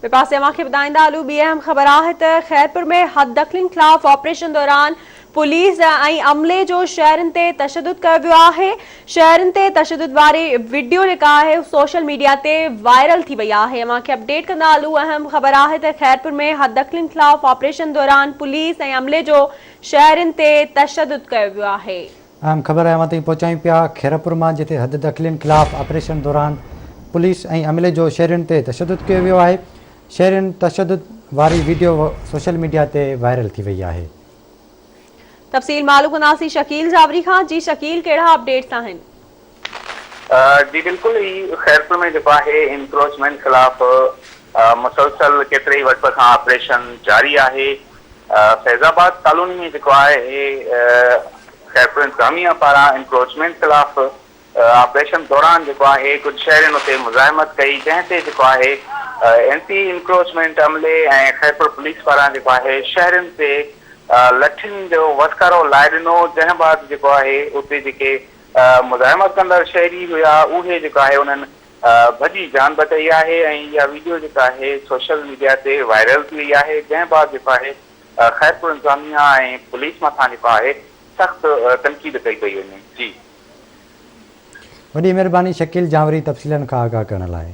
ٻئي پاسي اوهان کي ٻڌائيندا هلون ٻي اهم خبر آهي ته خيرپور ۾ حددخلين خلاف آپريشن دوران پوليس ۽ عملي جو شهرين تي تشدد ڪيو ويو آهي، شهرين تي تشدد واري وڊيو جيڪا آهي سوشل ميڊيا تي وائرل ٿي وئي آهي، اوهان کي اپڊيٽ ڪندا هلون اهم خبر آهي ته خيرپور ۾ حددخلين خلاف آپريشن دوران پوليس ۽ عملي جو شهرين تي تشدد ڪيو ويو آهي. اهم خبر اوهان تائين پهچايون پيا خيرپور مان جتي حد دخلين خلاف آپريشن دوران پوليس ۽ عملي جو شهرين تي تشدد ڪيو ويو آهي شهرين تشدد واري وڊيو سوشل ميڊيا تي وائرل ٿي وئي آهي. تفصيل معلوم ڪنداسين شڪيل جاوري کان جي شڪيل ڪهڙا اپڊيٽس آهن. جي بلڪل هي خيرپور ۾ جيڪو آهي انڪروچمينٽ خلاف مسلسل ڪيتري ئي وقت کان آپريشن جاري آهي فيض آباد ڪالوني ۾ جيڪو آهي خيرپور انتظاميا پاران انڪروچمينٽ خلاف آپريشن دوران جيڪو آهي ڪجهه شهرين اتي مزاحمت ڪئي جنهن تي جيڪو آهي اينٽي انڪروچمينٽ عملي ۽ خيرپور پوليس پاران جيڪو آهي شهرين تي لٺين جو وسڪارو لائي ڏنو جنهن بعد جيڪو آهي اتي جيڪي مزاحمت ڪندڙ شهري هيا اهي جيڪو آهي انهن ڀڄي جان بچائي آهي ۽ اها ويڊيو جيڪا آهي سوشل ميڊيا تي وائرل ٿي وئي آهي جنهن بعد جيڪو آهي خيرپور انتظاميا ۽ پوليس مٿان جيڪو آهي سخت تنقيد ڪئي پئي وڃي جي. وڏي مهرباني شڪيل جانوري تفصيلن کان آگاهه ڪرڻ لاء.